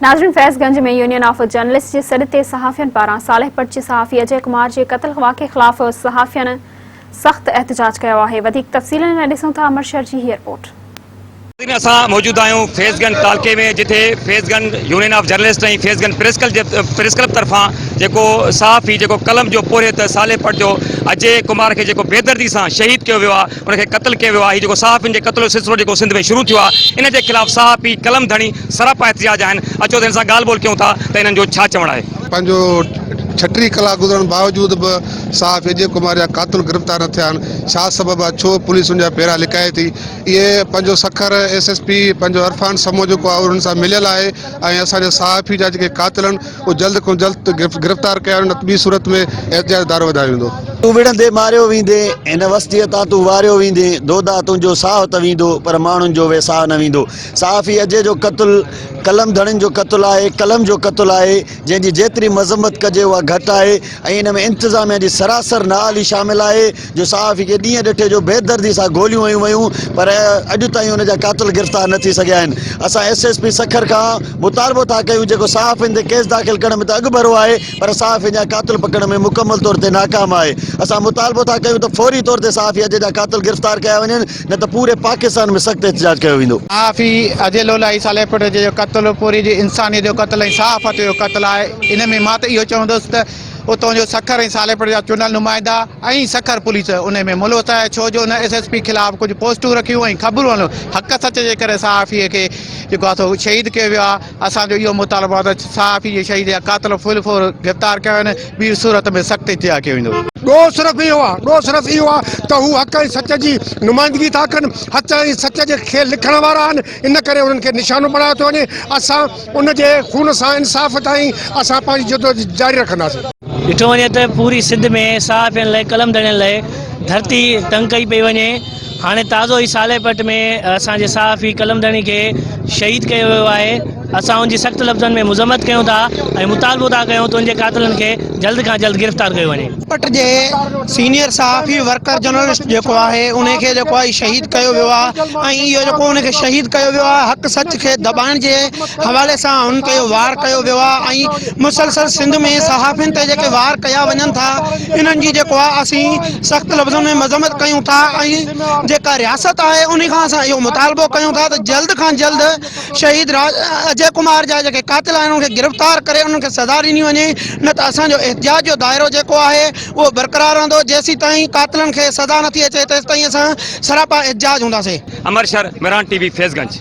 ناظرين Faiz Ganj ۾ union of journalist جي سڏ تي صحافين پاران صالح پٽ جي صحافي اجي ڪمار جي قتل واقعي خلاف صحافين سخت احتجاج ڪيو آهي وڌيڪ تفصيلن لاء ڏسون ٿا امر شھر جي هي رپورٽ. ناظرين اسان موجود آهيون فيض گنج تعلقي ۾ جتي Faizganj union of journalist ۽ Faizganj press club جي پريس ڪلب طرفان جيڪو صحافي جيڪو قلم جو پورهيت صالح پٽ جو اجي ڪمار کي جيڪو بيدردي سان شهيد ڪيو ويو آهي ان کي قتل ڪيو ويو آهي هي جيڪو صحافين جي قتل جو سلسلو جيڪو سنڌ ۾ شروع ٿيو آهي ان جي خلاف صحافي قلم ڌڻي سراپا احتجاج آهن اچو ته هن سان ڳالهه ٻولهه ڪيون ٿا ته انهن جو ڇا چوڻ آهي. پنهنجو 36 ڪلاڪ گذرڻ باوجود به صحافي اجي ڪمار جا قاتل گرفتار نه ٿيا آهن ڇا سبب آهي ڇو پوليس ان جا پيرا لڪائي ٿي اهي پنهنجو سکر ايس ايس پي پنهنجو عرفان سمو جيڪو آهي انهن سان مليل آهي ۽ اسان جي صحافي جا جيڪي قاتل آهن اهي جلد کان جلد گرفتار ڪيا وڃن نه ته ٻي صورت ۾ احتجاج جو دائرو وڌايو ويندو. تون وڙهندي ماريو ويندين، هن وستيء تان تون واريو ويندين، دودا تنهنجو ساهه ته ويندو، پر ماڻهن جو ويساهه نه ويندو. صحافي اجي جو قتل قلم ڌڻين جو قتل آهي، قلم جو قتل آهي، جنهن جي جيتري مذمت ڪجي اها گهٽ آهي ۽ ان ۾ انتظاميا جي سراسر نااهلي شامل آهي جو صحافي کي ڏينهن ڏٺي جو بيدردي سان گوليون هنيون ويون پر اڄ تائين ان جا قاتل گرفتار نه ٿي سگهيا آهن. اسان ايس ايس پي سکر کان مطالبو ٿا ڪيون جيڪو صحافين تي ڪيس داخل ڪرڻ ۾ ته اڳڀرو آهي پر صحافين جا قاتل پڪڙڻ ۾ مڪمل طور تي ناڪام آهي اسان مطالبو ٿا ڪيون ته فوري طور تي صحافي اجي جا قاتل گرفتار ڪيا وڃن نه ته پوري پاڪستان ۾ سخت احتجاج ڪيو ويندو. صحافي اجي لولائي صالح پٽ جو قتل پوري جي انسانيت جو قتل ۽ صحافت جو قتل آهي ان ۾ مان ته اهو چوندس ته اتان جو سکر ۽ صالح پٽ جا چونڊيل نمائندا ۽ سکر پوليس ان ۾ ملوث آهي ڇو جو ان ايس ايس پي خلاف ڪجهه پوسٽون رکيون ۽ خبرون هنيون حق سچ جي ڪري صحافي کي جيڪو آهي سو شهيد ڪيو ويو آهي اسان جو اهو مطالبو آهي ته صحافي جي شهيد جا قاتل فل فور گرفتار ڪيا وڃن ٻي صورت ۾ سخت احتجاج ڪيو ويندو. ڏوهه صرف اهو آهي ڏوهه صرف اهو آهي ته هو حق ۽ سچ جي نمائندگي ٿا ڪن حق ۽ سچ جي کي لکڻ وارا آهن ان ڪري انهن کي نشانو بڻايو ٿو وڃي اسان ان جي خون سان انصاف تائين اسان پنهنجي جدوجهد جاري رکنداسين. ڏٺو وڃي ته پوري سنڌ ۾ صحافين لئه قلم ڌڻين لئه ڌرتي تنگ ڪئي پئي وڃي. هاڻي تازو ئي صالح پٽ ۾ اسان جي صحافي قلم ڌڻي کي شهيد ڪيو ويو آهي اسان ان جي سخت لفظن ۾ مذمت ڪيون ٿا ۽ مطالبو ٿا ڪيون ته ان جي قاتلن کي جلد کان جلد گرفتار ڪيو وڃي. پٽ جي سينيئر صحافي ورڪر جرنلسٽ جيڪو آهي ان کي جيڪو آهي شهيد ڪيو ويو آهي ۽ اهو جيڪو ان کي شهيد ڪيو ويو آهي حق سچ کي دٻائڻ جي حوالي سان هن تي وار ڪيو ويو آهي ۽ مسلسل سنڌ ۾ صحافين تي جيڪي وار ڪيا وڃن ٿا انهن جي جيڪو آهي اسين سخت لفظن ۾ مذمت ڪيون ٿا ۽ جيڪا رياست آهي انهي کان اسان اهو مطالبو ڪيون ٿا ته جلد کان جلد شهيد اجي ڪمار جا جيڪي قاتل آهن انهن کي گرفتار ڪري انهن کي سزا ڏني وڃي نه ته اسان جو احتجاج جو دائرو جيڪو آهي اهو برقرار رهندو جيسيتائين قاتلن کي سزا نٿي اچي تيستائين اسان سراپا احتجاج هونداسين. امر شھر، مھراڻ ٽي وي، فيض گنج.